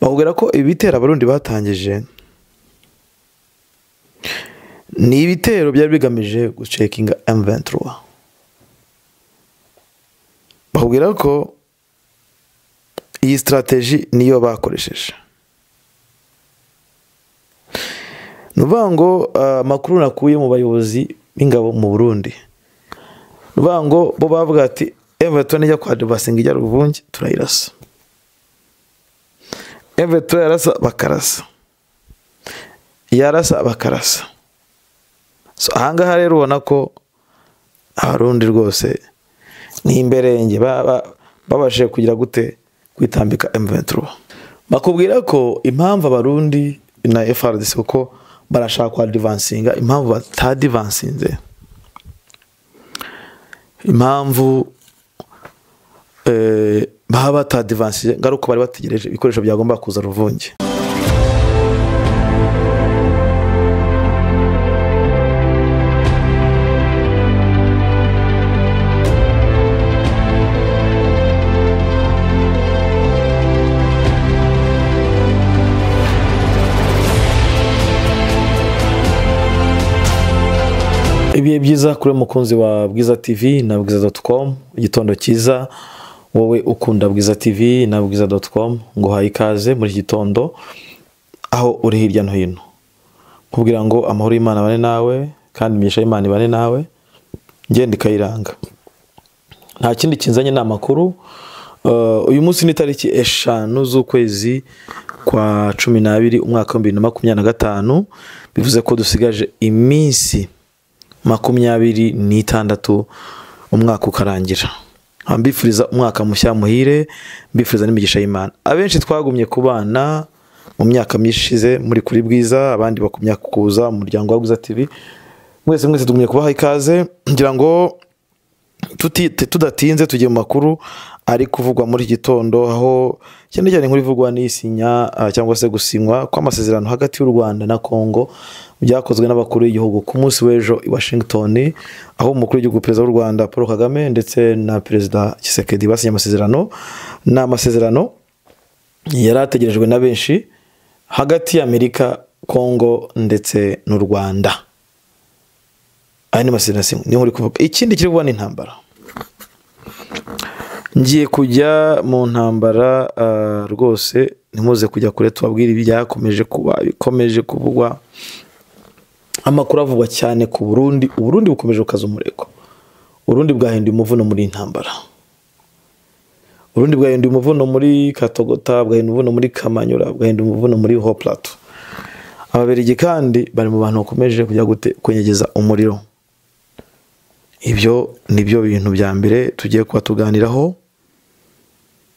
Bakubwira ko ibitero Abarundi batangije ni ibitero byari bigamije gucekinga M23. Bakubwira ko iyi strategy niyo bakoresheje. Nuvuga ngo amakuru nakuye mu bayobozi b'ingabo mu Burundi, nuvuga ngo bo bavuga ati M23 nijya kwa Advancing ijya Ruvungi turayirasa, M23 yarasa bakarasa, yarasa bakarasa. So ahangaha rero ubona ko Abarundi rwose ni imberenge babashije kugira gute kwitambika M23. Bakubwira ko impamvu Abarundi na FARDC kuko barashaka kwa advancinga, impamvu batadvancinze, impamvu baba batadvancinze ngaruko bari bategereje ibikoresho byagomba kuza Ruvungi. Ibihe byiza kuri mukunzi wa Bwiza TV na bwiza.com, igitondo cyiza wowe ukunda Bwiza TV na bwiza.com, ngo haye ikaze muri gitondo aho uri hirya no hino, kugira ngo amahoro y'Imana bane nawe kandi imigisha y'Imana ibane nawe. Ngende kayiranga nta kindi kinzanye n'amakuru. Uyu munsi ni tariki 5 z'ukwezi kwa 12 umwaka wa 2025, bivuze ko dusigaje iminsi 26 umwaka ukarangira. Mbifuriza umwaka mushya muhire, mbifuriza n'imigisha y'Imana. Abenshi twagumye kubana mu myaka myishize muri kuri Bwiza, abandi bakumya kuza mu muryango wa Bwiza TV. Mwese mwese tugumye kubaha ikaze ngira ngo tudatinze tugiye mu makuru ari kuvugwa muri gitondo, aho cyane cyane inkuru ivugwa n'isinya cyangwa se gusinywa kw'amasezerano hagati y'u Rwanda na Kongo byakozwe n'abakuru b'igihugu ku munsi w'ejo i Washington, aho umukuru w'igihugu perezida w'u Rwanda Paul Kagame ndetse na perezida Tshisekedi basinye amasezerano. Ni amasezerano yari ategerejwe na benshi hagati ya Amerika, Kongo ndetse n'u Rwanda. Aya ni amasezerano niyo nkuri kuvuga. Ikindi kiri kuba ni intambara. Ngiye kujya mu ntambara rwose ntimuze kujya kure, tubabwira ibyakomeje kuba bikomeje kuvugwa. Amakuru avugwa cyane ku Burundi. Uburundi bukomeje gukaza umurego. Uburundi bwahinduye umuvuno muri intambara. Uburundi bwahinduye umuvuno muri Katogota, bwahinduye umuvuno muri Kamanyura, bwahinduye umuvuno muri Haut Plateau. Ababirigi kandi bari mu bantu bakomeje kujya kwenyegeza umuriro. Ibyo nibyo bintu bya mbere tugiye kuba tuganiraho.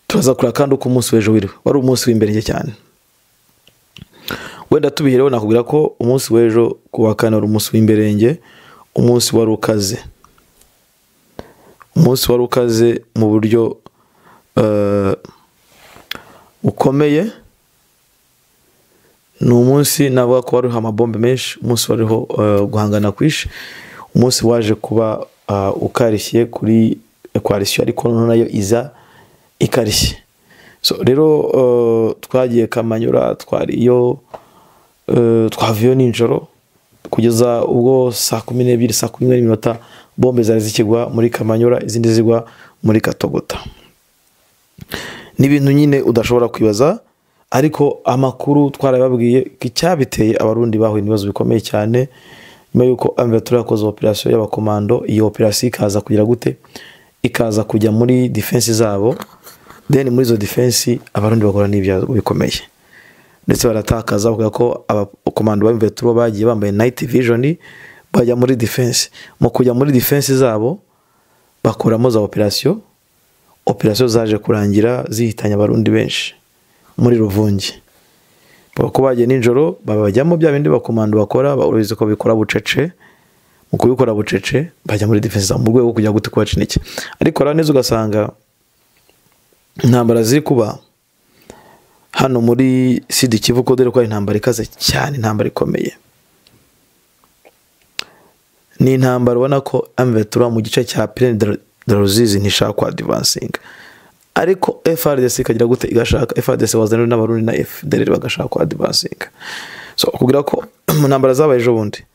Turaza kura kandi uko umunsi w'ejo wiriwe wari umunsi w'imberenge cyane. Wenda tubihereho nakubwira ko umunsi w'ejo kuwa kane wari umunsi w'imberenge, umunsi wari ukaze, umunsi wari ukaze mu buryo ukomeye. Ni umunsi navuga ko wariho amabombe menshi, umunsi wariho guhangana kwishi, umunsi waje kuba ukarishye kuri coalition, ariko nayo iza ikarishye. So rero twagiye Kamanyura, twariyo, twavuye nijoro kugeza ubwo saa 12 saa 11 bombe zari zikigwa muri Kamanyura, izindi zigwa muri Katogota. Ni ibintu nyine udashobora kwibaza, ariko amakuru twarababwiye icyabiteye Abarundi bahuye n'ibibazo bikomeye cyane nyuma yuko M23 yakoze operation y'abakomando. Iyo operation ikaza kugira gute, ikaza kujya muri defense zabo, then muri izo defense Abarundi bakora n'ibyago bikomeye ndetse baratakaza. Bavuga ko abakomando ba M23 bagiye bambaye night vision bajya muri defense. Mu kujya muri defense zabo bakoramo za operation, operation zaje kurangira zihitanye Abarundi benshi muri Ruvungi. Bako bagiye nijoro babajyamo bya bindi bakomando bakora, baruzi ko bikora bucece. Mu kubikora bucece bajya muri defense mu rwego kujya gute kwaca intege. Ariko rero neza ugasanga intambara ziri kuba hano muri Sud Kivu, ko dore ko ari intambara ikaze cyane, intambara ikomeye. Ni intambara ubona ko M23 mu gice cya Plaine de Ruzizi ntishaka kwa advancing, Ariko FARDC ikagira gute, igashaka FARDC wazana n'abarundi na FDLR bagashaka ku advancing. So kugira ko mu ntambara zabaye ejo bundi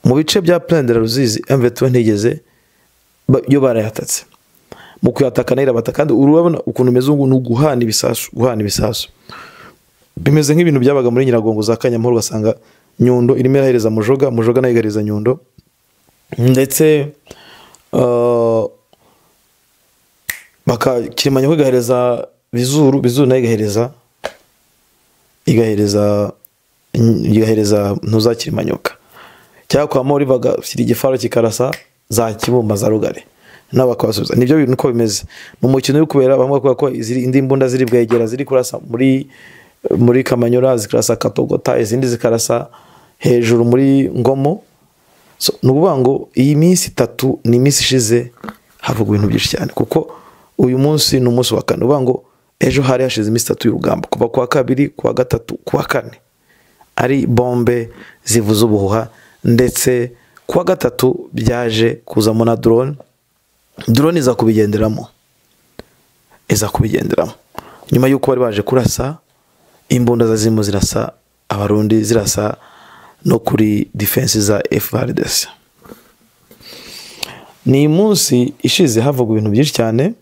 mu bice bya Plaine de la Ruzizi M23 ntigeze yo barayatatse. Mu kuyataka nayo irabata, kandi urabona ukuntu umeze ngo ni uguhana ibisasu, guhana ibisasu bimeze nk'ibintu byabaga muri Nyiragongo za Kanyamahoro, ugasanga Nyundo irimo irahereza Mujoga, Mujoga nayo igahereza Nyundo, ndetse Kirimanya ko igahereza Bizuru, Bizuru nayo igahereza Ntuza Kirimanyoka, cyangwa kwa Mori bagashyira igifaro kikarasa za Kibumba za Rugari nabo bakabasubiza. Nibyo bintu uko bimeze mu mukino uri kubera, bamwe bavuga ko indi mbunda ziri bwegera ziri kurasa muri Kamanyura, zikarasa Katogota, izindi zikarasa hejuru muri Ngomo. So ni ukuvuga ngo iyi minsi itatu ni iminsi ishize havugwa ibintu byinshi cyane, kuko uyu munsi ni umunsi wa kane. Uvuga ngo ejo hari hashize iminsi itatu y'urugamba, kuva kuwa kabiri, kuwa gatatu, kuwa kane ari bombe zivuza ubuhuha, ndetse kuwa gatatu byaje kuzamo na drone. Drone iza kubigenderamo nyuma y'uko bari baje kurasa imbunda za zirimo zirasa abarundi, zirasa no kuri defense za FARDC. Ni munsi ishize havugwa ibintu byinshi cyane,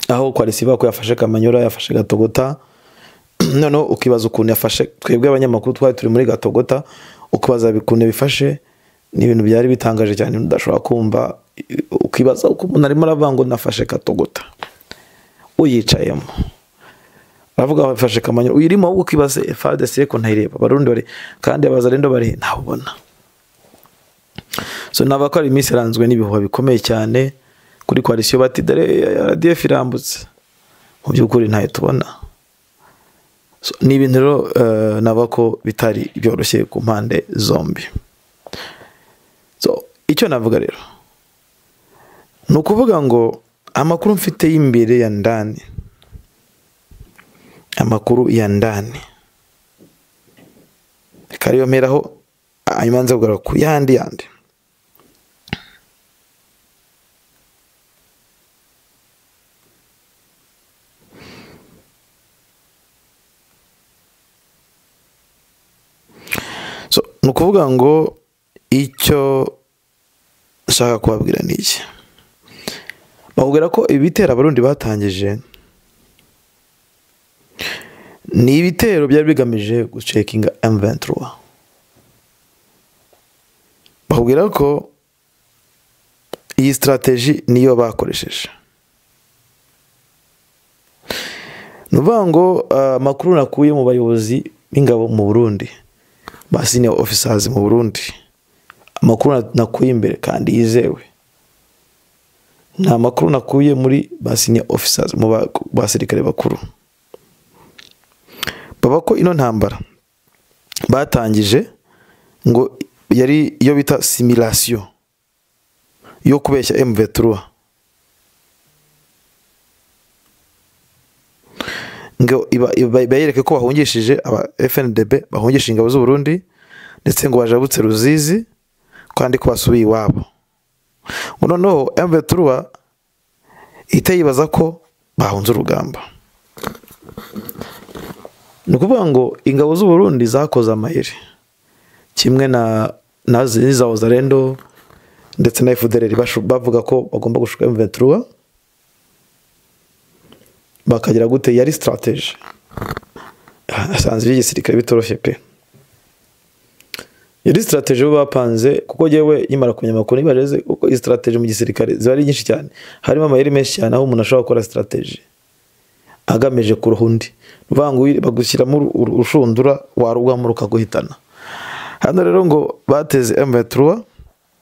aho coalition bako yafashe Kamanyura, yafashe Gatogota. Noneho ukibaza ukuntu yafashe, twebwe abanyamakuru twari turi muri Gatogota, ukibaza ukuntu bifashe, ni ibintu byari bitangaje cyane udashobora kumva. Ukibaza uko umuntu arimo aravuga ngo nafashe Katogota, uyicayemo aravuga bafashe Kamanyura, uyirimo ahubwo ukibaza FARDC ko ntayireba, abarundi bari kandi abazarendo bari ntabona. So naba ko ari iminsi iranzwe n'ibihuha bikomeye cyane kuri coalition, bati dore RDF irambutse, mu by'ukuri ntayo tubona. So ni ibintu rero naba ko bitari byoroshye ku mpande zombi. So icyo navuga rero ni ukuvuga ngo amakuru mfite y'imbere ya ndani, amakuru ya ndani kariyo mperaho, hanyuma nza kugaruka ku yandi yandi. So ni ukuvuga ngo icyo nshaka kubabwira ni iki, bakubwira ko ibitero abarundi batangije ni ibitero byari bigamije gucekinga M23. Bakubwira ko iyi strategy niyo bakoresheje. Nuvuga ngo amakuru nakuye mu bayobozi b'ingabo mu Burundi, ba senior officers mu Burundi, amakuru nakuye imbere kandi yizewe, ni amakuru nakuye muri ba senior officers, mu basirikare bakuru, baba ko ino ntambara batangije ngo yari iyo bita simulation yo kubeshya M23, ngo bayereke ko bahungishije aba FNDB, bahungishije ingabo z'u Burundi, ndetse ngo bajabutse Ruzizi kandi ko basubiye iwabo. Noneho M23 iteyibaza ko bahunze urugamba. Ni ukuvuga ngo ingabo z'u Burundi zakoze amayeri kimwe na za Wazalendo ndetse na FDLR, bavuga ko bagomba gushuka M23 bakagira gute, yari strategy. Asanze igisirikare bitoroshye pe, yari strategy bapanze, kuko jewe nyimara kumenya amakuru nibareze uko iyi strategy mu gisirikare ziba ari nyinshi cyane, harimo amayeri menshi cyane aho umuntu ashobora gukora strategy agamije kuroha undi, uvuga ngo bagushyiramo urushundura warugwamo rukaguhitana. Hano rero ngo bateze M23,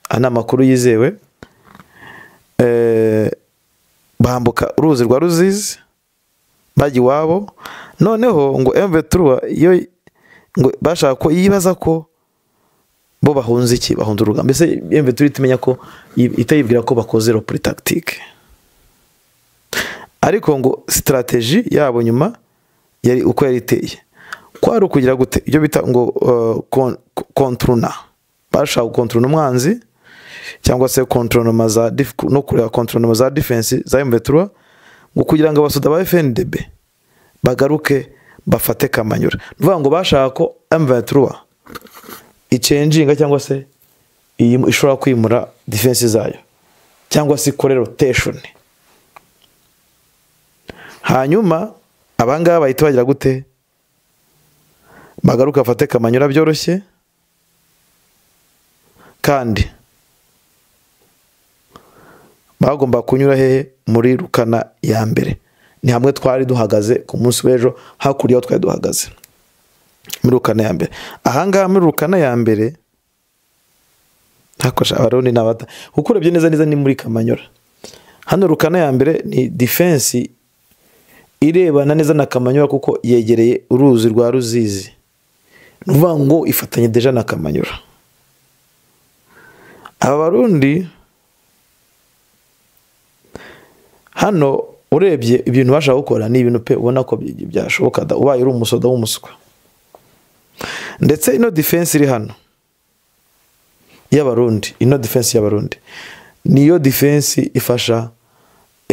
ana makuru yizewe, bambuka uruzi rwa Ruzizi bajya iwabo. Noneho ngo M23 iyo ngo bashaka ko yibaza ko bo bahunze iki, bahunze urugamba, mbese M23 itimenya ko itayibwira ko bakoze repli tactique, ariko ngo strategy yabo nyuma yari uko yari iteye, kwari ukugira gute ibyo bita ngo contrôler, bashaka gukontorona umwanzi cyangwa se contrôlement za no kureba contrôlement za defense za M23, Ngo kugira ngo abasoda ba FNDB bagaruke bafate Kamanyura. Nuvuga ngo bashaka ko M23 ichenjinga cyangwa se ishobora kwimura defense zayo cyangwa se ikore rotation. Hanyuma abangaba bahita bagira gute? Bagaruka bafate Kamanyura byoroshye, kandi bagomba kunyura hehe? Muri Rukana ya mbere. Ni hamwe twari duhagaze ku munsi w'ejo, hakurya aho twari duhagaze muri Rukana ya mbere. Ahangaha muri Rukana ya mbere hakosha abarundi n'abata, kuko urebye neza neza ni muri Kamanyura. Hano Rukana ya mbere ni defense irebana neza na Kamanyura, kuko yegereye uruzi rwa Ruzizi. Nuvuga ngo ifatanye deja na Kamanyura. Aba barundi hano urebye ibintu bashaka gukora ni ibintu pe ubona ko byashoboka da ubaye uri umusoda w'umuswa. Ndetse ino defense iri hano y'abarundi, ino defense y'abarundi niyo defense ifasha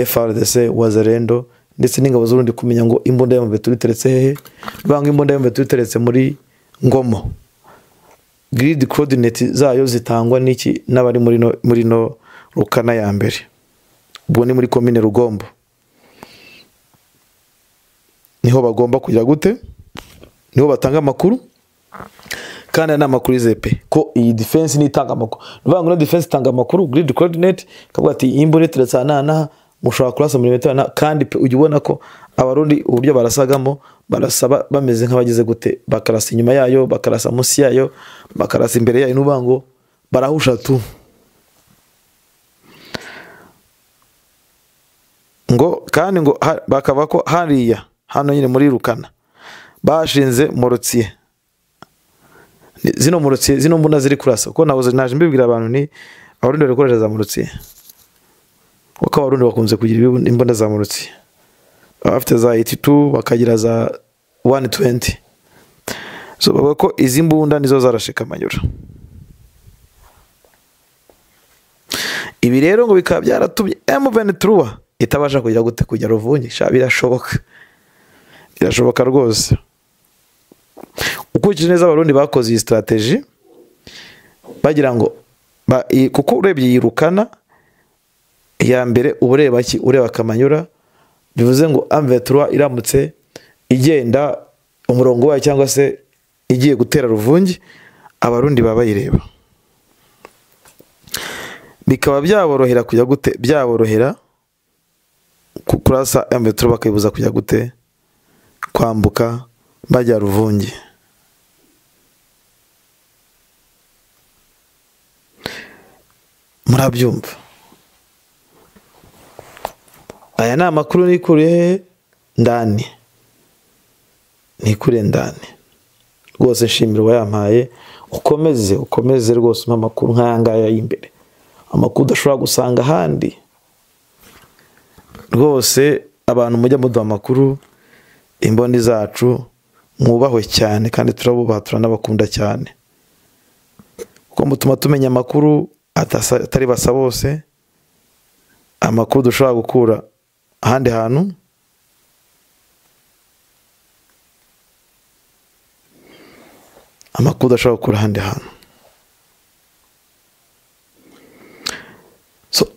FARDC, Wazalendo ndetse n'ingabo z'Urundi kumenya ngo imbunda y'amabeto iteretse hehe. Banga imbunda y'amabeto iteretse muri Ngomo, grid coordinate zayo zitangwa n'iki? N'abari muri no Rukana ya mbere. Ubwo ni muri commune Rugombo, niho bagomba kugira gute? Niho batanga amakuru, kandi na amakuru izepe ko iyi defense nitanga amakuru. Nuvuga ngo defense itanga amakuru grid coordinate, kavuga ati imbunda iteretse aha mushobora kurasa muri metero na, kandi ujya ubona ko abarundi uburyo barasagamo barasaba bameze nk'abagize gute, bakarasa inyuma yayo, bakarasa munsi yayo, bakarasa imbere yayo. Nuvuga ngo barahusha tu. Ngo kandi ngo bakava ko hariya hano nyine muri Rukana bashinze morotier. Zino morotier zino mbunda ziri kurasa, kuko nabuze naje mbibwira abantu ni abarundi bari gukoresha za morotier, kuko abarundi bakunze kugira imbunda za morotier, bafite za 82 bakagira za 120. So bavuga ko izi mbunda nizo zarashe Kamanyura. Ibi rero ngo bikaba byaratumye M23 itabasha kujya gute? Kujya Ruvungi. Birashoboka, birashoboka rwose. Ukurikije neza abarundi bakoze iyi strategy bagira ngo kuko urebye yirukana ya mbere ubureba ki ureba Kamanyura, bivuze ngo M23 iramutse igenda umurongo wayo cyangwa se igiye gutera Ruvungi, abarundi baba bayireba, bikaba byaborohera kujya gute? Byaborohera kurasa M23 bakayibuza kujya gute? Kwambuka bajya Ruvungi. Murabyumva, aya ni amakuru nikuriye ndani, nikuriye ndani rwose. Nshimira uwayampaye, ukomeze ukomeze rwose umpa amakuru nk'aya ngaya y'imbere, amakuru udashobora gusanga ahandi rwose. Abantu mujya muduha amakuru, imboni zacu mwubahwe cyane, kandi turabubaha, turanabakunda cyane, kuko mutuma tumenya amakuru atari basa bose, amakuru dushobora gukura ahandi hantu. Amakuru udashobora gukura ahandi hantu. So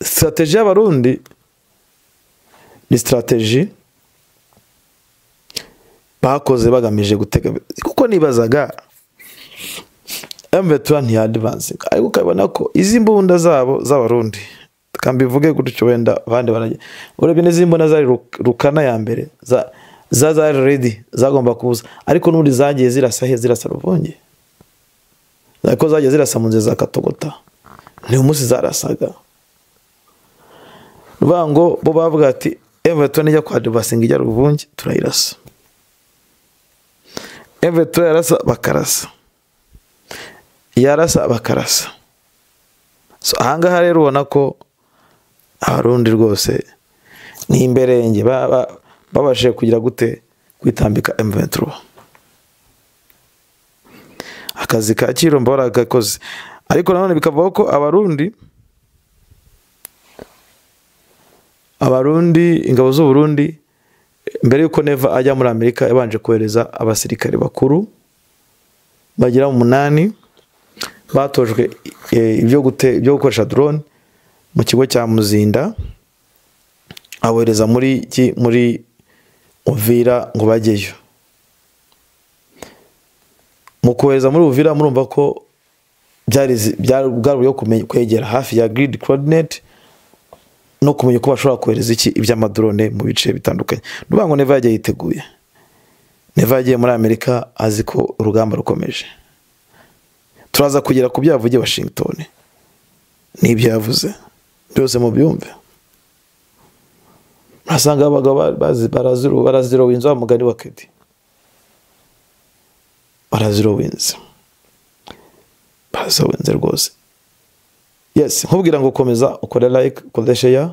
strategy y'abarundi ni strategy bakoze bagamije gutega, kuko nibazaga M23 ntiyadvance, ariko ukabona ko izi mbunda zabo z'abarundi, kambivuge gutyo wenda abandi barajye, urebye n'izi mbunda zari Rukana ya mbere za zari ready zagomba kuza, ariko n'ubundi zagiye zirasa he? Zirasa Ruvungi, ariko zagiye zirasa mu nzira za Katogota, ni umunsi zarasaga. Nuvuga ngo bo bavuga ati M23 nijya kwa advancing ijya Ruvungi turayirasa. M23 yarasa bakarasa, yarasa bakarasa. So ahangaha rero ubona ko abarundi rwose ni imberenge babashije kugira gute? Kwitambika M23. Akazi ka Kirombo baragakoze, ariko nanone bikavuga ko abarundi Abarundi, ingabo z'u Burundi mbere yuko Neva ajya muri Amerika yabanje kohereza abasirikare bakuru bagera mu 8 batojwe ibyo gukoresha drone mu kigo cya Muzinda, abohereza muri Uvira ngo bajyeyo. Mu kohereza muri Uvira murumva ko byari bwari kwegera hafi ya grid coordinate no kumenya ko bashobora kohereza iki iby'amadrone mu bice bitandukanye. Nuvuga ngo Neva yagiye yiteguye. Neva yagiye muri Amerika azi ko urugamba rukomeje. Turaza kugera ku byavugiye Washington n'ibyo yavuze byose mu byumve. Murasanga abagabo baraziro winze wa mugani wa Kedi. Baraziro winze. Baraziro winze rwose. Yes, nkubwira ngo komeza ukore like, ukore share.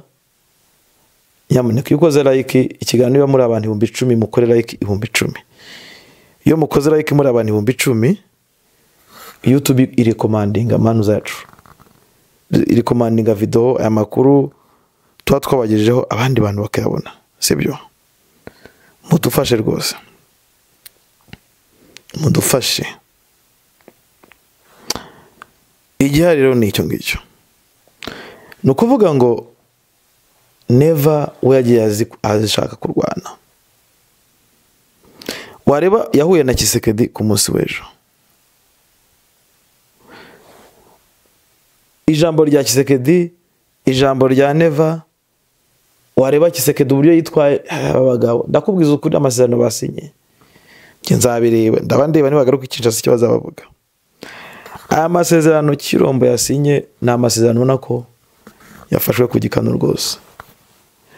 Nyamuneka iyo ukoze like ikiganiro muri abantu 10,000 mukore like 10,000. Iyo mukoze like muri abantu 10,000 YouTube irecommandinga manu zacu. Irecommandinga video aya makuru tuba twabagejejeho abandi bantu bakayabona, sibyo? Mudufashe rwose. Mudufashe. Igihari rero ni icyo ngicyo. Ni ukuvuga ngo Neva we yagiye azishaka kurwana. Wareba yahuye na Tshisekedi ku munsi w'ejo. Ijambo rya Tshisekedi, ijambo rya Neva, wareba Tshisekedi uburyo yitwaye abagabo. Ndakubwiza ukuri amasezerano basinye. Nge nzabireba, ndabandeba nibagaruka Kinshasa icyo bazabavuga. Aya masezerano Kirombo yasinye ni amasezerano ubona ko yafashwe ku gikanu rwose.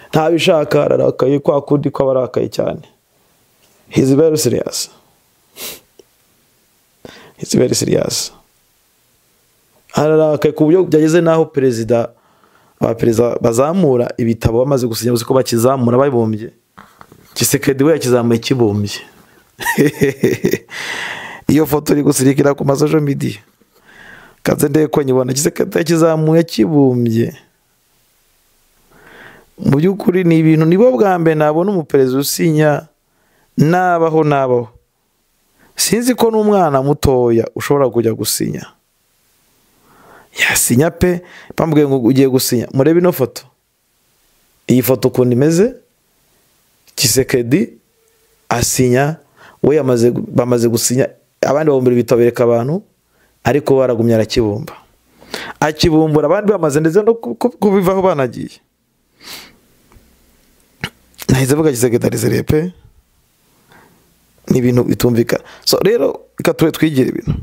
Ntabishaka, ararakaye kwa kundi ko abarakaye cyane. He's very serious. He's very serious. Ararakaye ku buryo byageze naho perezida abaperezida bazamura ibitabo bamaze gusinya uzi ko bakizamura babibumbye. Tshisekedi we yakizamuye kibumbye. Iyo foto iri gusirikira ku social media. Kaze ndeye ko nyibona Tshisekedi yakizamuye kibumbye. Mu by'ukuri ni ibintu nibo bwa mbere nabona umuperezida usinya nabaho. Sinzi ko n'umwana mutoya ushobora kujya gusinya. Yasinya pe, bambwiye ngo ugiye gusinya. Murebe ino foto. Iyi foto ukuntu imeze, Tshisekedi asinya, we bamaze gusinya, abandi babumbira ibitabo bereka abantu, ariko baragumya arakibumba. Akibumbura abandi bamaze ndetse no kubivaho banagiye. Nahise mvuga Tshisekedi arizereye pe. Ni ibintu bitumvikana. So rero reka tube twigire ibintu.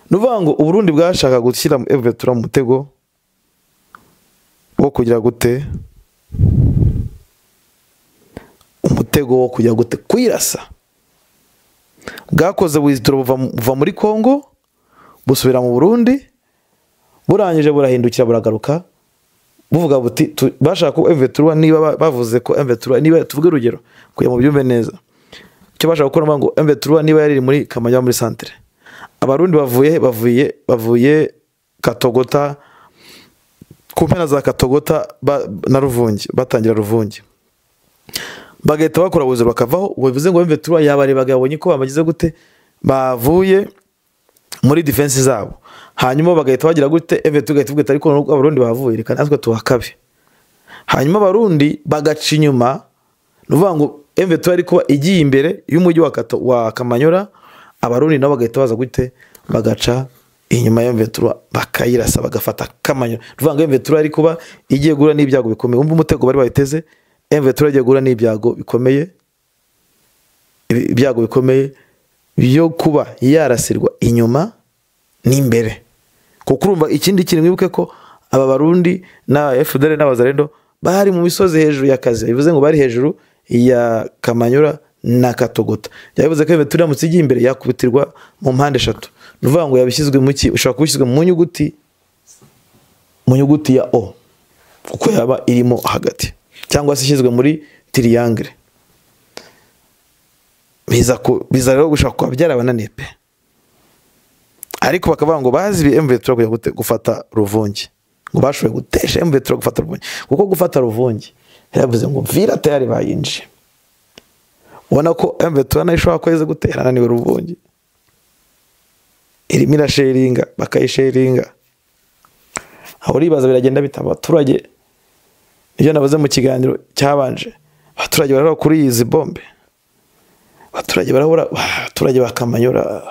Nuvuga ngo Uburundi bwashaka gushyira M23 mu mutego wo kugira gute, umutego wo kujya gute kwirasa. Bwakoze withdraw buva muri Congo busubira mu Burundi, burangije burahindukira buragaruka buvuga buti bashaka ko M23 niba bavuze ko M23 niba tuvuge urugero kuya mu byumve neza. Icyo bashaka gukora ngo M23 niba yari muri Kamanyola muri centre. Abarundi bavuye Katogota ku mpera za Katogota na Ruvungi, batangira Ruvungi. Bagahita bakora ubuzima bakavaho, bivuze ngo M23 yabarebaga yabonye ko bamagize gute bavuye muri defense zabo. Hanyuma bagahita bagira gute M23 igahita ivuga ariko Abarundi bavuye reka natwe tuhakabe. Hanyuma Abarundi bagaca inyuma, nuvuga ngo M23 ari kuba igiye imbere y'umujyi wa Kamanyola, Abarundi nabo bagahita baza gute bagaca inyuma ya M23 bakayirasa bagafata Kamanyola. Nuvuga ngo M23 ari kuba igiye guhura n'ibyago bikomeye. Umva umutego bari bayiteze, M23 igiye guhura n'ibyago bikomeye, ibyago bikomeye byo kuba yarasirwa inyuma n'imbere. Kuko urumva ikindi kintu mwibuke ko aba Barundi na FDL n'Abazarendo bari mu misozi hejuru ya Kazi, bivuze ngo bari hejuru ya Kamanyola na Katogota. Yavuze ko M23 iramutse igiye imbere yakubitirwa mu mpande eshatu. Nuvuga ngo yabishyizwe mu ki, ushobora kubishyizwe mu nyuguti ya O kuko yaba irimo hagati, cyangwa se ishyizwe muri triangle. Biza rero gushaka kuba byarabananiye pe. Ariko bakavuga ngo bazi M23 kujya gufata Ruvungi, ngo bashoboye gutesha M23 gufata Ruvungi, kuko gufata Ruvungi Yaravuze ngo Uvira tayari bayinjiye. Ubona ko M23 nayo ishobora kweza guterana niwe Ruvungi, irimo irasheringa bakayisheringa. Aho uribaza biragenda bitaba abaturage. Nibyo navuze mu kiganiro cyabanje, abaturage barahora kuri izi bombe, abaturage barahora, abaturage bakamanyura.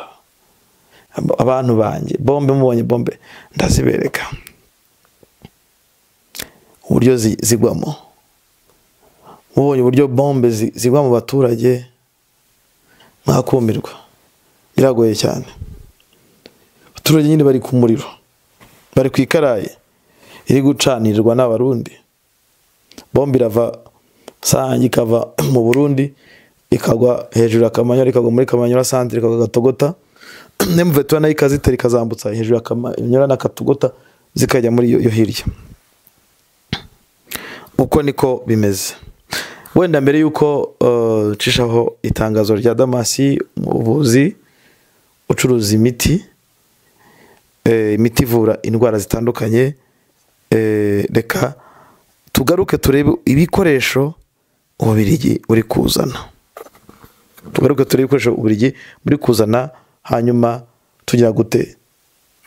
Abantu banjye bombe, mubonye bombe ndazibereka uburyo zigwamo, mubonye uburyo bombe zigwa mu baturage mwakumirwa. Biragoye cyane. Abaturage nyine bari ku muriro, bari ku ikaraye iri gucanirwa n'abarundi. Bombe irava Sange ikava mu Burundi ikagwa hejuru ya Kamanyola, ikagwa muri Kamanyola centre, ikagwa Gatogota. M23 nayo ikazitera ikazambutsa hejuru ya Kamanyola na Katogota zikajya muri yo hirya. Uko niko bimeze. Wenda mbere yuko cishaho itangazo rya Damasi, umuvuzi ucuruza imiti, imiti ivura indwara zitandukanye, reka tugaruke turebe ibikoresho Ububirigi uri kuzana. Tugaruke turebe ibikoresho Ububirigi buri kuzana, hanyuma tugira gute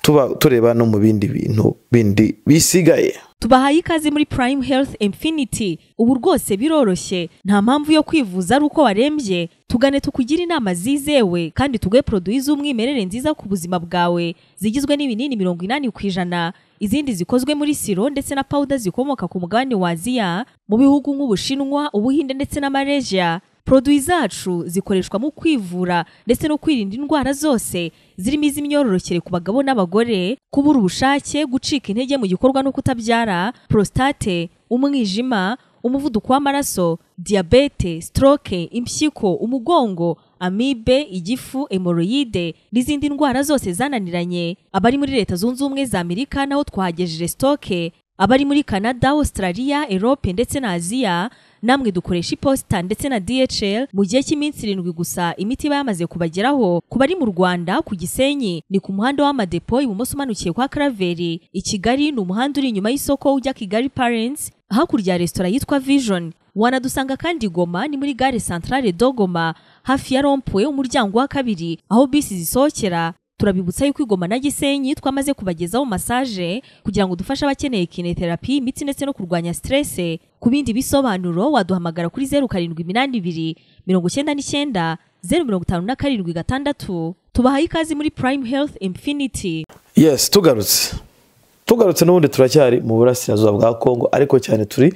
tuba tureba no mu bindi bintu bindi bisigaye. Tubahaye ikaze muri Prime Health Infinity. Ubu rwose biroroshye, nta mpamvu yo kwivuza ari uko warembye. Tugane tukugira inama zizewe kandi tuguhe produits z'umwimerere nziza ku buzima bwawe, zigizwe n'ibinini 80%, izindi zikozwe muri siro ndetse na powder zikomoka ku mugabane wa Aziya, mu bihugu nk'Ubushinwa, Ubuhinde ndetse na Malaysia. Produits zacu zikoreshwa mu kwivura ndetse no kwirinda indwara zose zirimo iz'imyororokere ku bagabo n'abagore, kubura ubushake, gucika intege mu gikorwa no kutabyara, prostate, umwijima, umuvuduko w'amaraso, diabete, stroke, impyiko, umugongo, amibe, igifu, hemorrhoide n'izindi ndwara zose zananiranye. Abari muri Leta Zunze Ubumwe za Amerika naho twahagejeje stoke. Abari muri Canada, Australia, Europe ndetse na Aziya, namwe dukoresha iposita ndetse na DHL mu gihe cy'iminsi 7 gusa imiti bayamaze kubageraho. Ku bari mu Rwanda ku Gisenyi ni ku muhanda w'amadepo ibumoso umanukiye kwa Karaveri. I Kigali ni umuhanda uri inyuma y'isoko ujya Kigali Parents, hakurya ya restaurant yitwa Vision. Wanadusanga kandi Goma ni muri gare centrale de Goma, hafi ya rond-point umuryango wa 2 aho bisi zisohokera. Turabibutsa yuko Goma na Gisenyi twamaze kubagezaho massage kugira ngo dufashe abakeneye kinetherapy, imitsi ndetse no kurwanya stress. Ku bindi bisobanuro waduhamagara kuri 0782 99 057 6. Tubahaye ikaze muri Prime Health Infinity. Yes, tugarutse n'ubundi turacyari mu burasirazuba bwa Kongo, ariko cyane turi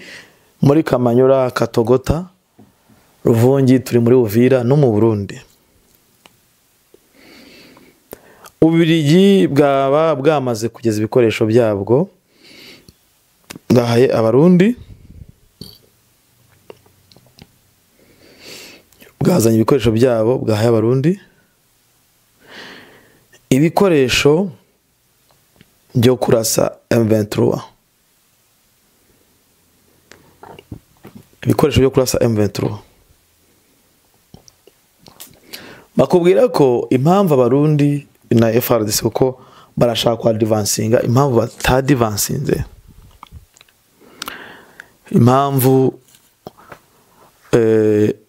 muri Kamanyola, Katogota, Ruvungi, turi muri Uvira no mu Burundi. Ububirigi bwaba bwamaze kugeza ibikoresho byabwo bwahaye abarundi, bwazanye ibikoresho byabo bwahaye abarundi, ibikoresho byo kurasa M23, ibikoresho byo kurasa M23. Bakubwira ko impamvu abarundi na FARDC kuko barashaka kwa advancinga, impamvu batadvancinze, impamvu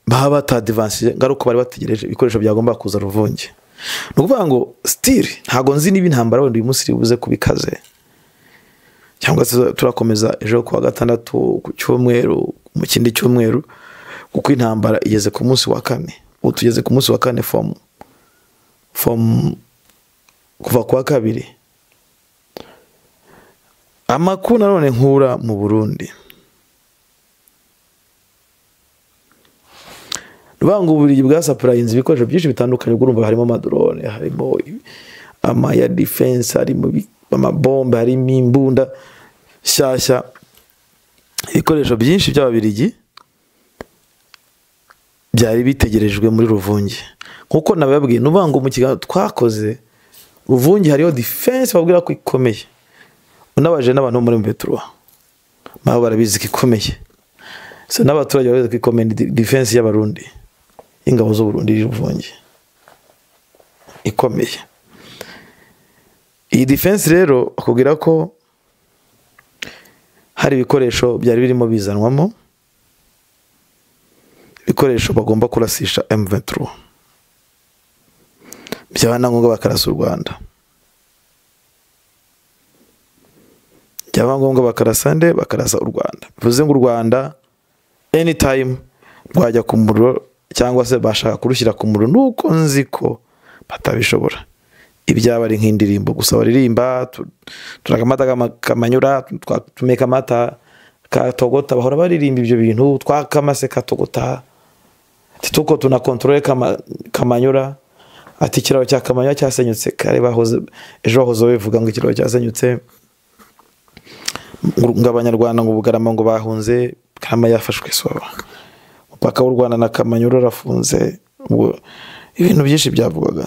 baba batadvancinze ngaruko bari bategereje ibikoresho byagomba kuza Ruvungi. Ni ukuvuga ngo still ntago nzi niba intambara wenda uyu munsi ribuze kubikaze, cyangwa se turakomeza ejo kuwa gatandatu ku cyumweru, mu kindi cyumweru, kuko intambara igeze ku munsi wa 4. Ubu tugeze ku munsi wa 4 from kuva kwa 2. Amakuru nanone nkura mu Burundi, Rubango Ububirigi bwasapurayinze ibikoresho byinshi bitandukanye, urumva harimo amadrone, harimo ama ya defense, harimo amabombe, harimo imbunda shyashya, ibikoresho byinshi by'ababirigi byari bitegerejwe muri Ruvungi. Nkuko nababwiye, nubango mu kiganiro twakoze Ruvungi hariyo defense babwira ko ikomeye. Unabaje n'abantu muri M23 nabo barabizi ko ikomeye. So n'abaturage barabizi ko ikomeye defense y'abarundi, ingabo z'u Burundi Ruvungi ikomeye. Iyi defense rero akubwira ko hari ibikoresho byari birimo bizanwamo ibikoresho bagomba kurasisha M23, byaba na ngombwa bakarasa u Rwanda, byaba ngombwa bakarasa nde, bakarasa u Rwanda. Bivuze ngo u Rwanda anytime rwajya ku muriro, cyangwa se bashaka kurushyira ku muriro, nuko nzi ko batabishobora. Ibyaba ari nk'indirimbo gusa baririmba, turakamata Kamanyura, tumeka amata katogota, bahora baririmba ibyo bintu, twakamase katogota, tuko tunakontrole Kamanyura, ati ikiraro cya Kamanyura cyasenyutse kare, bahoze ejo bahoze bivuga ngo ikiraro cyasenyutse, ngo abanyarwanda ngo Bugarama ngo bahunze, Karama yafashwe soba, umupaka w'u Rwanda na Kamanyura urafunze. Ibintu byinshi byavugwaga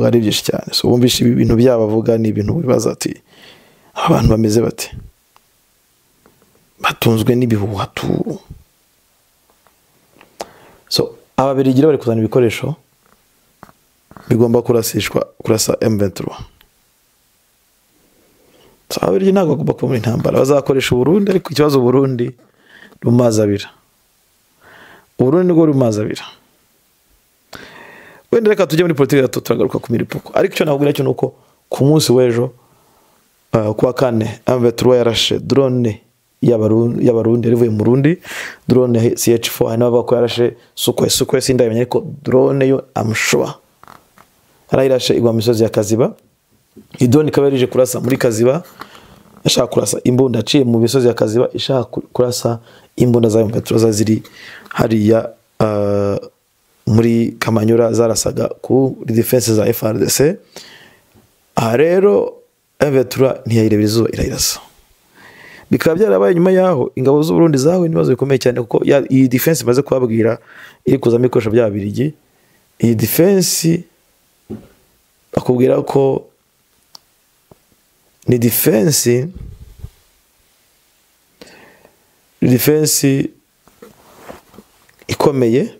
ari byinshi cyane. So bumvishe ibi bintu byabavuga ni ibintu bibaza ati abantu bameze bate, batunzwe n'ibihuha tu. So ababirigi bari kuzana ibikoresho bigomba kurasishwa kurasa M23. So ababirigi ntabwo bagomba kuba muri intambara, bazakoresha Burundi, ariko ikibazo Burundi rumazabira, Burundi ngo rumazabira. Wenda reka tujye muri politiki gato, turagaruka ku miripuko. Ariko icyo nakubwira cyo nuko ku munsi w'ejo kuwa kane M23 yarashe drone y'abarundi yarivuye mu Burundi, drone CH4, hari n'abavuga ko yarashe Sukhoi sindabimenya, ariko drone yo I'm sure yarayirashe igwa mu misozi ya Kaziba. Iyi drone ikaba yarije kurasa muri Kaziba, ishaka kurasa imbunda aciye mu misozi ya Kaziba, ishaka kurasa imbunda za M23 ziri hariya muri Kamanyura, zarasaga ku defense za FARDC. Aha rero M23 ntiyayirebera izuba irayirasa. Bikaba byarabaye nyuma yaho ingabo z'u Burundi zahuye n'ibibazo bikomeye cyane, kuko iyi defense imaze kubabwira iri kuzamo ibikoresho by'ababirigi. Iyi defense bakubwira ko ni defense ikomeye,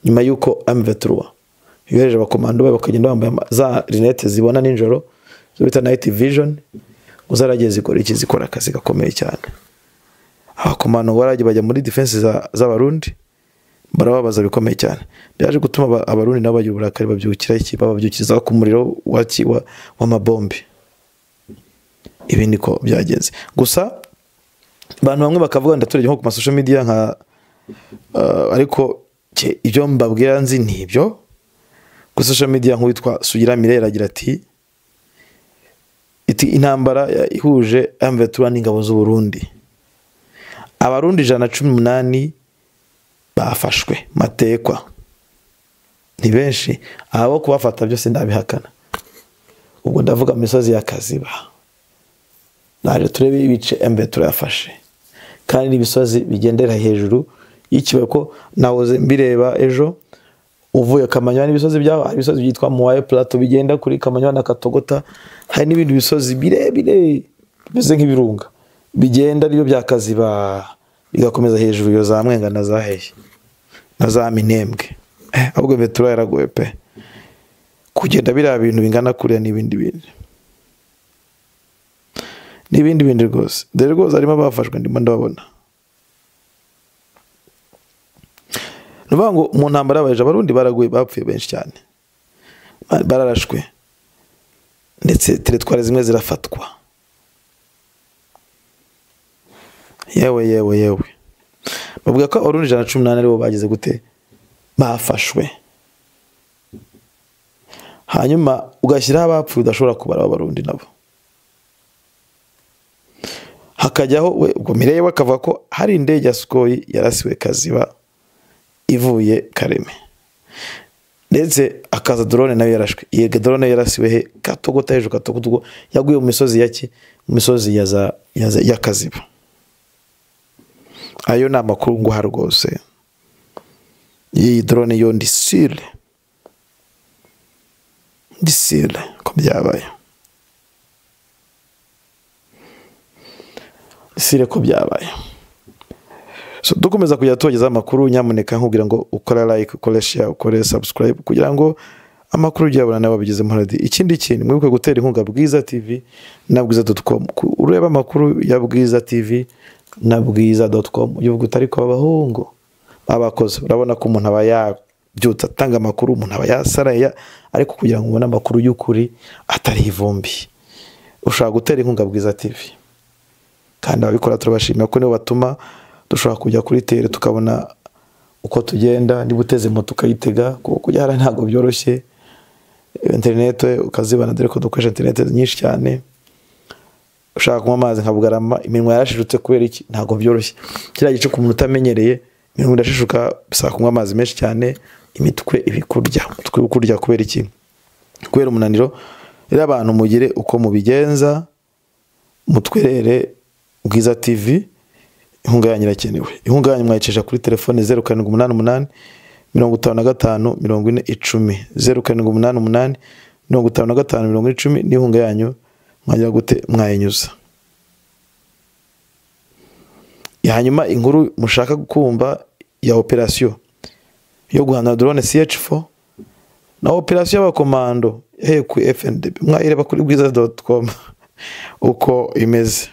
nyuma yuko M23 yohereje abakomando bayo bakagenda bambaye za rinete zibona nijoro, zo bita night vision, ngo zaragiye zikora iki, zikora akazi gakomeye cyane. Abakomando baragiye bajya muri defense z'abarundi barababaza bikomeye cyane. Byaje gutuma abarundi nabo bagira uburakari, babyukira iki, bababyukiriza ku muriro w'amabombe. Ibi niko byagenze. Gusa abantu bamwe bakavuga, ndaturege nko ku ma social media nka ariko ibyo mbabwira nzi nibyo. Ku social media nk'uwitwa Sugira Mirera agira ati iti intambara ihuje M23 n'ingabo z'u Burundi, abarundi 118 bafashwe matekwa, ni benshi, abo kubafata byose ndabihakana. Ubwo ndavuga misozi ya Kaziba, naje turebe ibice M23 yafashe, kandi n'ibisozi bigendera hejuru y'ikibaya, ko nahoze mbireba ejo uvuye Kamanyura n'ibisozi byaho, hari ibisozi byitwa Muwaye Plateau bigenda kuri Kamanyura na Katogota, hari n'ibindi bisozi birebire bimeze nk'ibirunga bigenda ariyo bya Kaziba bigakomeza hejuru yo za Mwenga na za Hehe na za Minembwe. Ahubwo M23 yaragoye pe kugenda biriya bintu bingana kuriya n'ibindi bintu n'ibindi bindi rwose. Dore rwose harimo abafashwe ndimo ndababona. Nuvuga ngo mu ntambara abaje abarundi baraguye, bapfuye benshi cyane, bararashwe, ndetse teritwari zimwe zirafatwa. Yewe yewe yewe, bavuga ko abarundi 118 aribo bagize gute, bafashwe. Hanyuma ugashyiraho abapfuye udashobora kubara abarundi nabo, hakajyaho we ubwo Mireye we akavuga ko hari indege ya Sukhoi yarasiwe Kaziba ivuye Kareme, ndetse akaza drone nayo yarashwe. Iyi drone yarasiwe he? Katogota hejuru, Katogota yaguye mu misozi yaki, mu misozi ya Kaziba. Ayo ni amakuru nguha rwose. Iyi drone yo ndi sire ko byabaye, sire ko byabaye. So dukomeza kujya tugeza amakuru, nyamuneka nkubwira ngo ukore like, ukore share, ukore subscribe kugira ngo amakuru ujyabona nawe abigeze mu radi. Ikindi kintu mwibuke gutera inkunga Bwiza TV na bwiza.com. Ureba amakuru ya Bwiza TV na bwiza.com. Uvuga utari ko abahungu abakoze, urabona ko umuntu aba yabyutse atanga amakuru, umuntu aba yasaraye, ariko kugira ngo ubone amakuru y'ukuri atari ivumbi, ushobora gutera inkunga Bwiza TV. Kandi ababikora turabashimira ko nibo batuma dushobora kujya kuri tere tukabona uko tugenda, niba uteze moto ukayitega, kuko kujya hariya ntabwo byoroshye, internet ukazibana, dore ko dukoresha internet nyinshi cyane. Ushaka kunywa amazi nka Bugarama, iminwa yarashishutse kubera iki? Ntabwo byoroshye. Kiriya gice ku muntu utamenyereye, iminwa irashishuka, bisaba kunywa amazi menshi cyane, imitwe ibikurya, umutwe ukurya kubera iki? Kubera umunaniro. Rero abantu mugire uko mubigenza, mutwerere Bwiza TV, inkunga yanyu irakenewe. Inkunga yanyu mwayicisha kuri telefone 0788 55 40 10, 0788 55 40 10, n'inkunga yanyu mwagira gute mwayinyuza. Hanyuma inkuru mushaka kumva ya operation yo guhana drone CH4 na operation y'abakomando ku FNDB, mwayireba kuri bwiza.com uko imeze.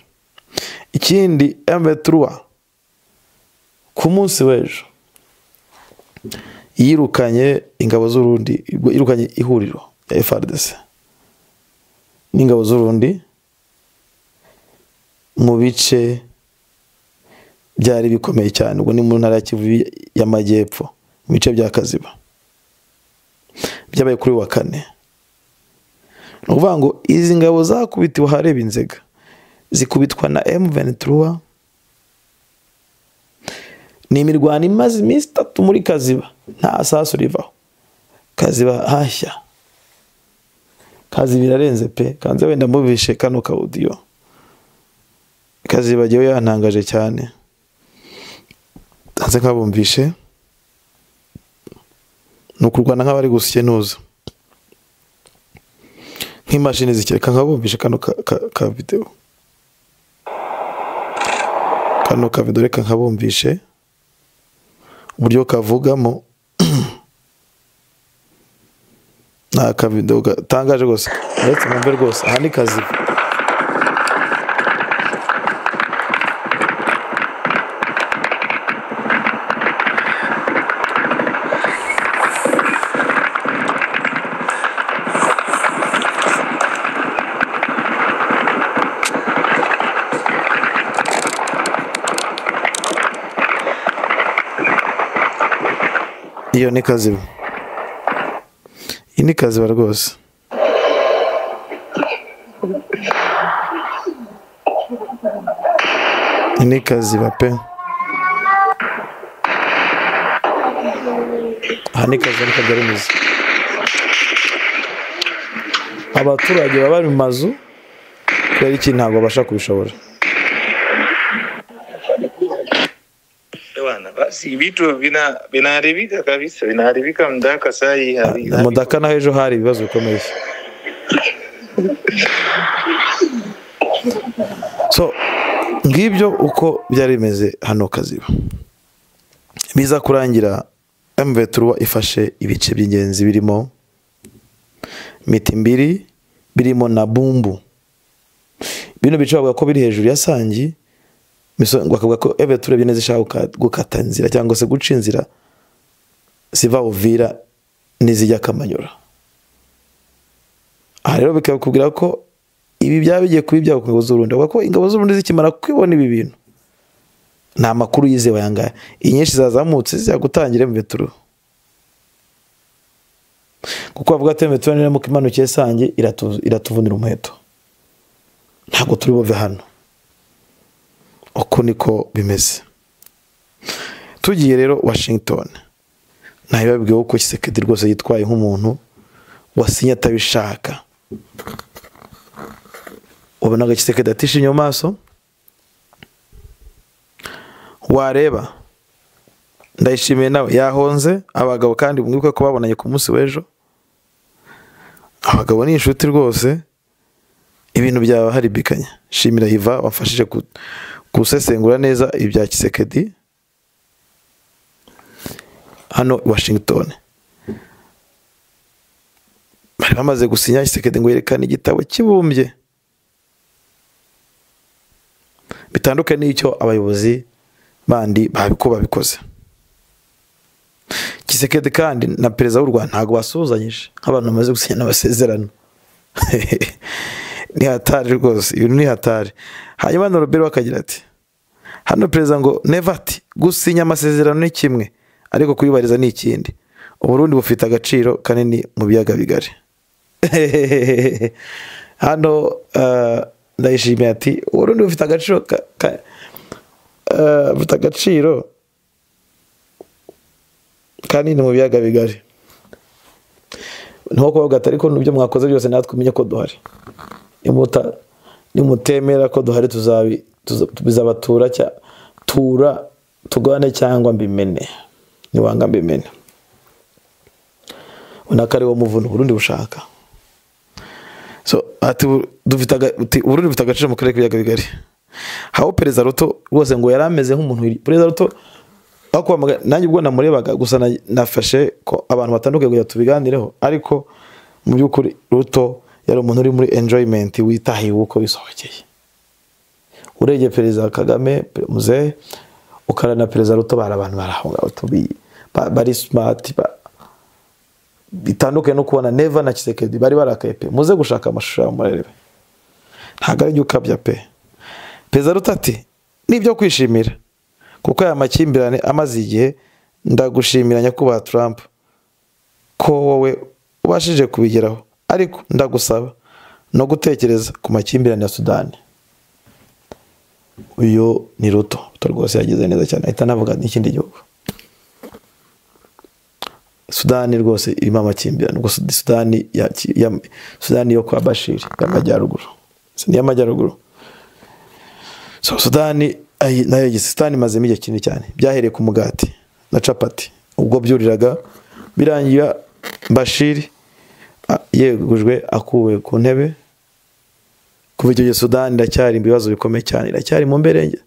Ikindi M3 ku munsi w'ejo yirukanye ingabo z'Urundi, yirukanye ihuriro ya FARDC n'ingabo z'Urundi mu bice byari bikomeye cyane, ubwo ni mu ntara ya Kivu y'Amajyepfo, mu bice bya Kaziba. Byabaye kuri wa kane. Ni ukuvuga ngo izi ngabo zakubitiwe hareba Inzega, zikubitwa na M23. Ni imirwano imaze iminsi 3 muri Kaziba, nta sasu rivaho. Kaziba hashya, Kaziba irarenze pe. Kanze wenda mubishe kano ka audio. Kaziba jyewe yantangaje cyane, nze nkabumvishe. Ni ukurwana nk'abari gusya ntuza nk'imashini zikireka. Nkabumvishe kano ka video, kano ka video, reka nkabumvishe uburyo kavugamo. Nta kavido gatangaje rwose, uretse mwumve rwose. Aha ni Kaziba. Iyo ni Kaziba, iyi ni Kaziba rwose. Iyi ni Kaziba pe. Aha ni Kaziba, niko byari bimeze. Abaturage baba bari mu mazu kubera iki? Ntabwo babasha kubishobora. Basi vitu vinaharibika kabisa, vinaharibika mdaka sai. Mudaka naho ejo hari ibibazo bikomeye. So ngibyo uko byari bimeze hano Kaziba. Biza kurangira M23 ifashe ibice by'ingenzi birimo Mitimbiri, birimo na Bumbu. Bino bice bavuga ko biri hejuru ya Sangi, bakavuga ko M23 neza ishaka gukata inzira cyangwa se guca inzira ziva Uvira n'izijya Kamanyura. Aha rero bikakubwira ko ibi byaba bigiye kuba ibyago ku ngabo z'Urundi, bavuga ko ingabo z'Urundi zikimara kwibona ibi bintu nta makuru yizewe aya ngaya, inyinshi zazamutse zijya gutangira M23, kuko bavuga ati M23 niramuka imanukiye Sange iratuvunira umuheto, ntabwo turi buve hano. Uko niko bimeze. Tugiye rero Washington, ntabibabwiye uko Tshisekedi rwose yitwaye nk'umuntu wasinye atabishaka. Ubonaga Tshisekedi atishimye mu maso, wareba Ndayishimiye nawe yahonze abagabo, kandi mwibuke ko babonanye ku munsi w'ejo. Abagabo ni inshuti rwose, ibintu byaba haribikanye. Shimira Hiva wafashije gusesengura neza ibya Tshisekedi hano Washington. Bari bamaze gusinya, Tshisekedi ngo yerekane igitabo kibumbye. Bitandukanye n'icyo abayobozi bandi babiko babikoze. Tshisekedi kandi na perezida w'u Rwanda ntabwo basuhuzanyije nk'abantu bamaze gusinya amasezerano. Ni hatari rwose, ibintu ni hatari. Hanyuma na Robert akagira ati hano perezida ngo Neva ati gusinya amasezerano ni kimwe ariko kuyubahiriza ni ikindi. Uburundi bufite agaciro kanini mu biyaga bigari. Hano ndayishimiye ati Uburundi bufite agaciro bufite agaciro kanini mu biyaga bigari. Nko kuvuga ati ariko nibyo mwakoze byose natwe umenye ko duhari. Nimutemera ko duhari tuzabatura tura tugane cyangwa mbimene. Niwanga mbimene. Unakari wo muvuno Burundi bushaka. So ati dufite Burundi bufite agaciro mu karere k'ibiyaga bigari. Hawo perezida Ruto rwose ngo yarameze nk'umuntu perezida Ruto akwamaga nanjye ubwo namurebaga gusa nafashe ko abantu batandukanye kugira tubiganireho, ariko mu by'ukuri Ruto yari umuntu uri muri enjoyment witahiye uko bisohokeye. Urebye perezida Kagame muzehe ukara na perezida Ruto bari abantu barahonga tubi bari smart bitandukanye no kubona Neva na Tshisekedi bari barakaye pe. Muze gushaka amashusho murebe, ntabwo ari ukabya pe. Perezida Ruto ati nibyo kwishimira kuko aya makimbirane amaze igihe, ndagushimira nyakubahwa Trump ko wowe ubashije kubigeraho, ariko ndagusaba no gutekereza ku makimbirane ya Sudani. Uyu ni Ruto, Ruto rwose yagize neza cyane, ahita anavuga n'ikindi gihugu. Sudani rwose irimo amakimbirane, ubwo Sudani ya Sudani yo kwa Bashir y'amajyaruguru, ni y'amajyaruguru. So Sudani nayo Sudani imaze igihe kinini cyane, byahereye ku mugati na capati, ubwo byuriraga birangira Bashir yegujwe akuwe ku ntebe. Kuva icyo gihe Sudani iracyari mu bibazo bikomeye cyane, iracyari mu mberenge.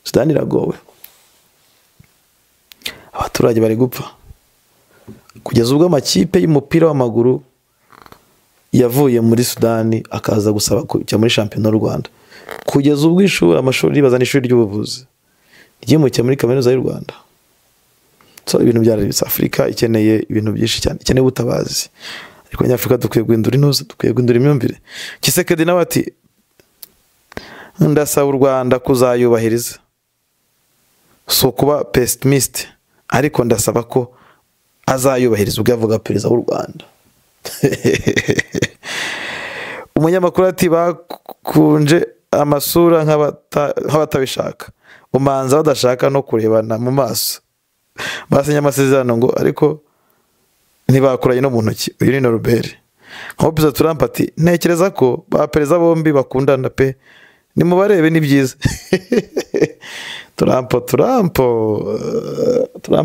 Sudani iragowe, abaturage bari gupfa kugeza ubwo amakipe y'umupira w'amaguru yavuye muri Sudani akaza gusaba kujya muri shampiyona y'u Rwanda, kugeza ubwo ishuri amashuri bazana ishuri ry'ubuvuzi ryimukiye muri kaminuza y'u Rwanda. So ibintu byarabitse. Afurika ikeneye ibintu byinshi cyane, ikeneye ubutabazi, ariko Abanyafurika dukwiye guhindura intuza, dukwiye guhindura imyumvire. Tshisekedi nawe ati ndasaba u Rwanda kuzayubahiriza, so kuba pessimist ariko ndasaba ko azayubahiriza, ubwo avuga perezida w'u Rwanda. Umunyamakuru ati bakunje amasura nk'abatabishaka, umanza badashaka no kurebana mu maso, basinye amasezerano ngo ariko ntibakoranye no mu ntoki. Uyu ni Norbert. Nko perezida Trump ati ntekereza ko ba perezida bombi bakundana pe, nimubarebe ni byiza. Trump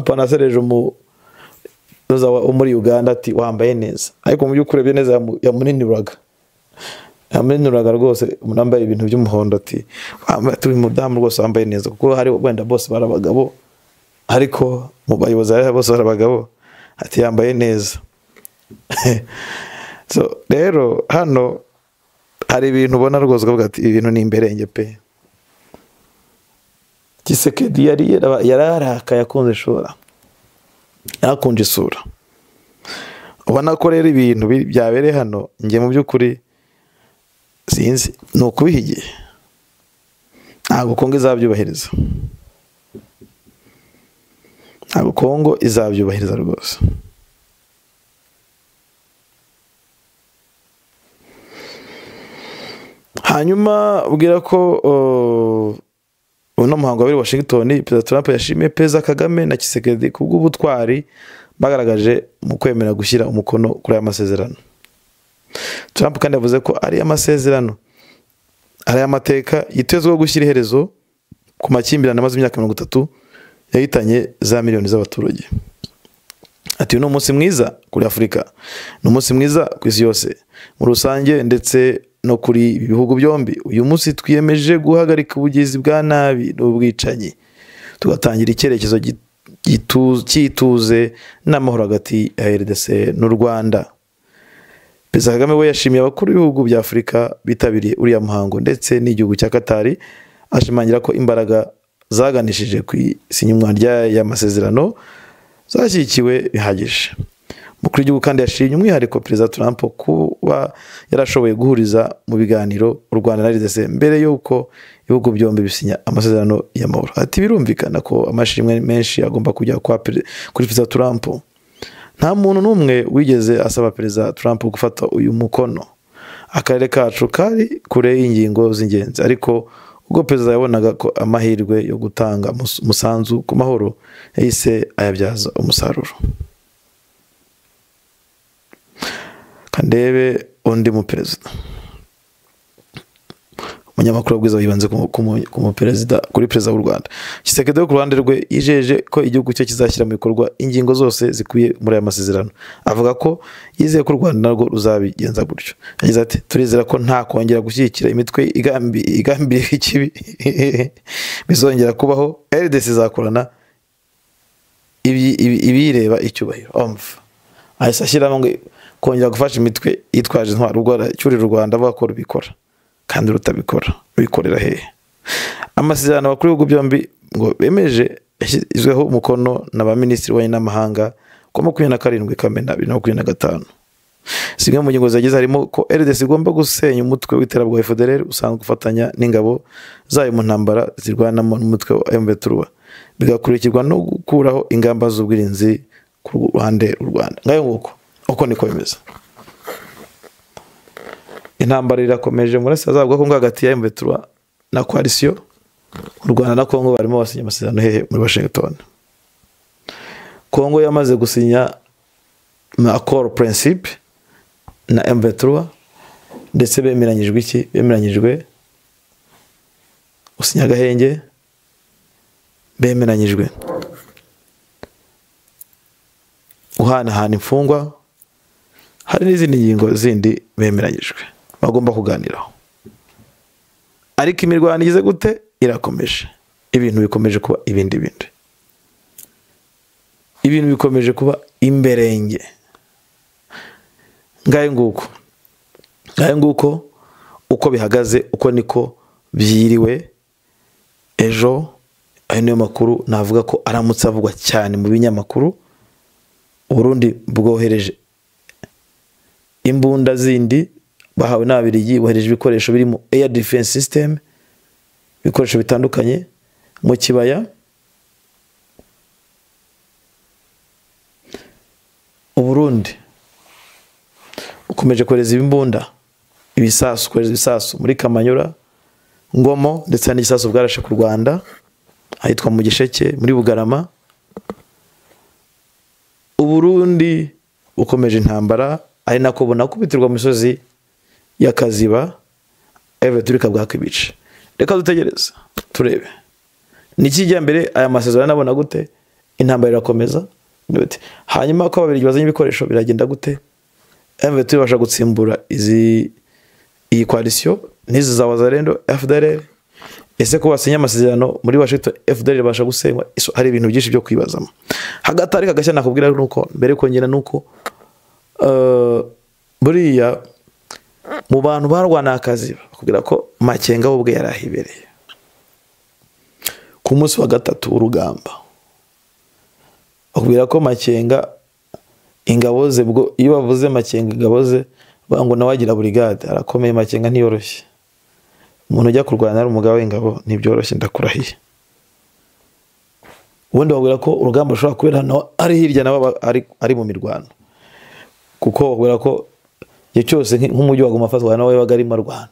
anasereje wo muri Uganda ati wambaye neza, ariko mu by'ukuri urebye neza yamuninuraga rwose, umuntu wambaye ibintu by'umuhondo ati turi mudamu rwose wambaye neza, kuko hari wenda bose bari abagabo, ariko mu bayobozi hari bose bari abagabo, ati yambaye neza. So rero hano hari ibintu ubona rwose ukavuga ati ibintu ni imberenge pe. Tshisekedi yari yararakaye akunze ishura, yakunje isura. Ubona ko rero ibintu byabereye hano nge mu by'ukuri sinzi ni ukubiha igihe, ntabwo Kongo izabyubahiriza, ntabwo Kongo izabyubahiriza rwose. Hanyuma ubwira ko uno muhango wabiri Washington, Perezida Trump yashimiye Perezida Kagame na Tshisekedi kubw'ubutwari bagaragaje mu kwemera gushyira umukono kuri aya masezerano. Trump kandi yavuze ko ari amasezerano ari amateka yitezweho gushyira iherezo ku makimbirane amaze imyaka 30 yahitanye za miliyoni z'abaturage. Ati uyu ni umunsi mwiza kuri Afurika, ni umunsi mwiza ku isi yose muri rusange ndetse no kuri ibi bihugu byombi. Uyu munsi twiyemeje guhagarika ubugizi bwa nabi n'ubwicanyi, tugatangira icyerekezo cy'ituze n'amahoro hagati ya RDC n'u Rwanda. Perezida Kagame we yashimiye abakuru b'ibihugu bya Afurika bitabiriye uriya muhango ndetse n'igihugu cya Katari, Ashimangira ko imbaraga zaganishije ku isinywa ry'aya masezerano zashyigikiwe bihagije. Umukuru w'igihugu kandi yashimye umwihariko Perezida Trump kuba yarashoboye guhuriza mu biganiro u Rwanda na RDC mbere y'uko ibihugu byombi bisinya amasezerano y'amahoro. Ati birumvikana ko amashimwe menshi agomba kujya kuri Perezida Trump. Nta muntu n'umwe wigeze asaba Perezida Trump gufata uyu mukono. Akarere kacu kari kure y'ingingo z'ingenzi, ariko ubwo perezida yabonaga ko amahirwe yo gutanga umusanzu ku mahoro yahise ayabyaza umusaruro. Kandebe undi mu perezida. Umunyamakuru bwiza yibanze ku mu perezida kuri perezida w'u Rwanda. Tshisekedi ku ruhande rwe yijeje ko igihugu cye kizashyira mu bikorwa ingingo zose zikwiye muri aya masezerano. Avuga ko yizeye ko u Rwanda narwo ruzabigenza gutyo. Yagize ati turizera ko nta kongera gushyigikira imitwe igambiriye ikibi bizongera kubaho. RDC izakorana ibireba icyubahiro. Omva ahise ashyiramo ngo kongera gufasha imitwe yitwaje intwaro cyurira u Rwanda avuga ko rubikora kandi rutabikora, rubikorera hehe? Amasezerano abakuru b'ibihugu byombi ngo bemeje yashyizweho umukono na ba minisitiri w'ububanyi n'amahanga ku 27 Kamena 2025. Zimwe mu ngingo zagize harimo ko RDC igomba gusenya umutwe w'iterabwoba FDLR usanzwe ufatanya n'ingabo zayo mu ntambara zirwanamo n'umutwe wa M23, bigakurikirwa no gukuraho ingamba z'ubwirinzi ku ruhande rw'u Rwanda. Ngayo nguko uko niko bimeze. Intambara irakomeje muri Burasirazuba bwa Kongo hagati ya M23 na coalition. U Rwanda na Kongo barimo basinya amasezerano hehe? Muri Washington. Kongo yamaze gusinya accord principe na M23, ndetse bemeranyijwe iki? Bemeranyijwe gusinya agahenge, bemeranyijwe guhanahana imfungwa, hari n'izindi ngingo zindi bemeranyijwe bagomba kuganiraho. Ariko imirwano igeze gute? Irakomeje. Ibintu bikomeje kuba ibindi bindi. Ibintu bikomeje kuba imberenge. Ngayo nguko. Ngayo nguko uko bihagaze, uko niko byiriwe ejo. Ayo niyo makuru navuga ko aramutse avugwa cyane mu binyamakuru. Uburundi bwohereje imbunda zindi bahawe n'Ababiligi, bohereje ibikoresho birimo air defense system, ibikoresho bitandukanye mu kibaya. Uburundi ukomeje kohereza imbunda, ibisasu, kohereza ibisasu muri Kamanyura, Ngomo, ndetse n'igisasu bwarashe ku Rwanda ahitwa mu Gisheke muri Bugarama. Uburundi ukomeje intambara ari nako bunakubitirwa mu misozi ya Kaziba, Eveturika bwakwibice. Reka dutegereze turebe nikijya mbere aya masezerano nabona gute, intambara irakomeza hanyuma ko Ababiligi bazanye ibikoresho biragenda gute, M23 basha gutsimbura izi iyi coalition n'izi za Wazalendo FDLR. Ese ko basinya amasezerano muri Washington FDLR basha gusenywa? Hari ibintu byinshi byo kwibazamo. Hagati ariko agashya nakubwira nuko mbere ko ngena nuko buriya mu bantu barwana akazi bakubwira ko Makenga ubwe yarahibereye ku munsi wa gatatu urugamba. Bakubwira ko Makenga ingabo ze, bwo iyo bavuze Makenga ingabo ze bango nawagira brigade arakomeye. Makenga ntiyoroshye, umuntu ujya kurwana ari umugabo w'ingabo ntibyoroshye, ndakurahiye. Ubundi bakubwira ko urugamba rushobora kubera hano ari hirya nabo ari mu mirwano, kuko bakubwira ko igihe cyose nk'umujyi waguma afatwa nawe yabaga arimo arwana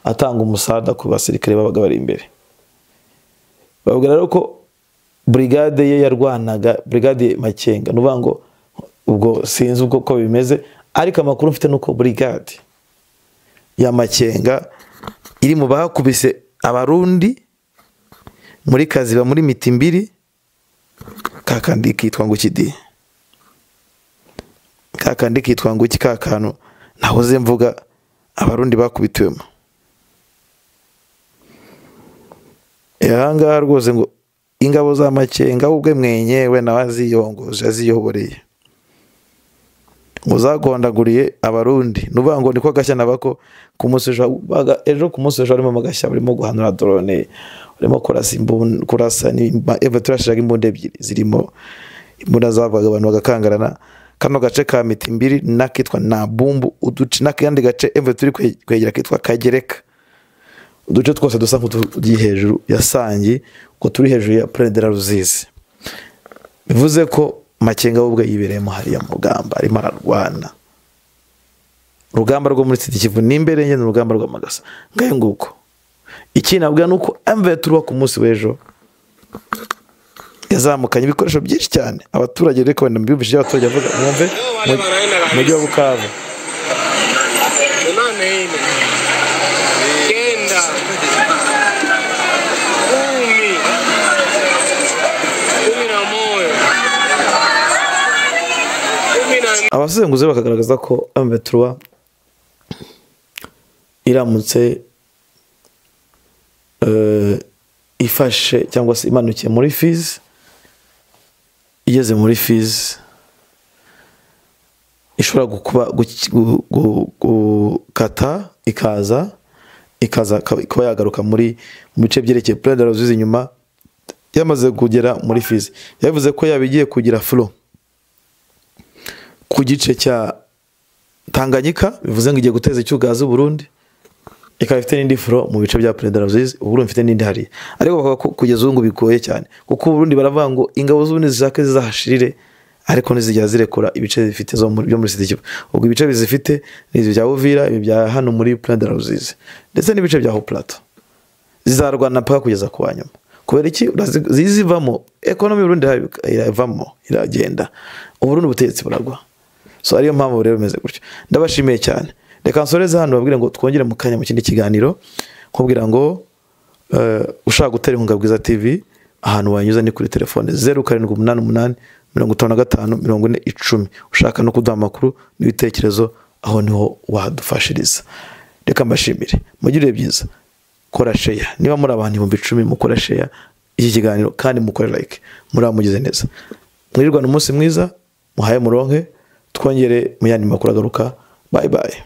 atanga umusada ku basirikare babaga bari imbere. Babwira rero ko brigade ye yarwanaga, brigade Makenga, nuvuga ngo ubwo sinzi uko ko bimeze, ariko amakuru mfite nuko brigade ya Makenga iri mu bakubise Abarundi muri Kaziba muri Mitimbiri, kakandi kitwa ngo kidi, kakandi kitwa ngo iki kakano nahoze mvuga Abarundi bakubitiwemo. Ahangaha rwose ngo ingabo za Makenga ubwe mwenyewe nawe aziyongoje aziyoboreye, Ngo zagondaguriye Abarundi. Nuvuga ngo niko gashya nabako ku munsi ejo ku munsi ejo harimo amagashya barimo guhanura drone, barimo kurasa imbunda, kurasa ni M23 yashiraga imbunda ebyiri zirimo imbunda zavugaga abantu bagakangarana. Kano gace ka Mitimbiri nakitwa Nabumbu, uduce n'akandi gace M23 kwegera kitwa Kagereka. Uduce twose dusa nk'utugiye hejuru ya Sangi, ko turi hejuru ya Plaine de la Ruzizi. Bivuze ko Makenga ubwe yibereyemo hariya mu rugamba, arimo ararwana. Urugamba rwo muri Sud Kivu n'imbere nye n'urugamba rw'amagasa. Ngayo nguko. Iki nabwa nuko M23 ku munsi w'ejo yazamukanye ibikoresho byinshi cyane. Abaturage reko wenda mbibishije abaturage bavuga mwumve mujyi wa Bukavu. Abasesenguzi bakagaragaza ko M23 iramutse ifashe cyangwa se imanukiye muri Fizi, igeze muri Fizi ishobora gukata ikaza kuba yagaruka muri mu bice byerekeye Plaine de la Ruzizi inyuma yamaze kugera muri Fizi. Yavuze ko yabigiye kugira flow ku gice cya Tanganyika, bivuze ngo igiye guteza icyugazi Burundi, ikaba ifite n'indi furo mu bice bya Plaine de la Ruzizi, Uburundi ifite n'indi hari. Ariko bavuga ko kugeza ubu ngo bigoye cyane, kuko Uburundi baravuga ngo ingabo z'Uburundi zishake zizahashirire, ariko ntizigera zirekura ibice zifite zo muri byo muri Sud Kivu. Ubwo ibice bizifite ni ibyo bya Uvira, ibi bya hano muri Plaine de la Ruzizi, ndetse n'ibice bya Haut Plateau. Zizarwana paka kugeza ku wanyuma. Kubera iki zizivamo economy Burundi iravamo iragenda, Uburundi ubutegetsi buragwa. So ariyo mpamvu rero bimeze gutyo. Ndabashimiye cyane. Reka nsoreze hano babwire ngo twongere mu kanya mu kindi kiganiro, kubwira ngo ushaka gutera inkunga Bwiza TV ahantu wanyuza ni kuri telefone 0788 55 40 10. Ushaka no kuduha amakuru n'ibitekerezo aho niho wadufashiriza. Reka mbashimire. Mugire byiza. Kora share. Niba muri abantu 10,000 mukora share iki kiganiro kandi mukore like. Muramugize neza. Mwirirwana umunsi mwiza, muhaye muronke, twongere mu yandi makuru agaruka. Bye bye.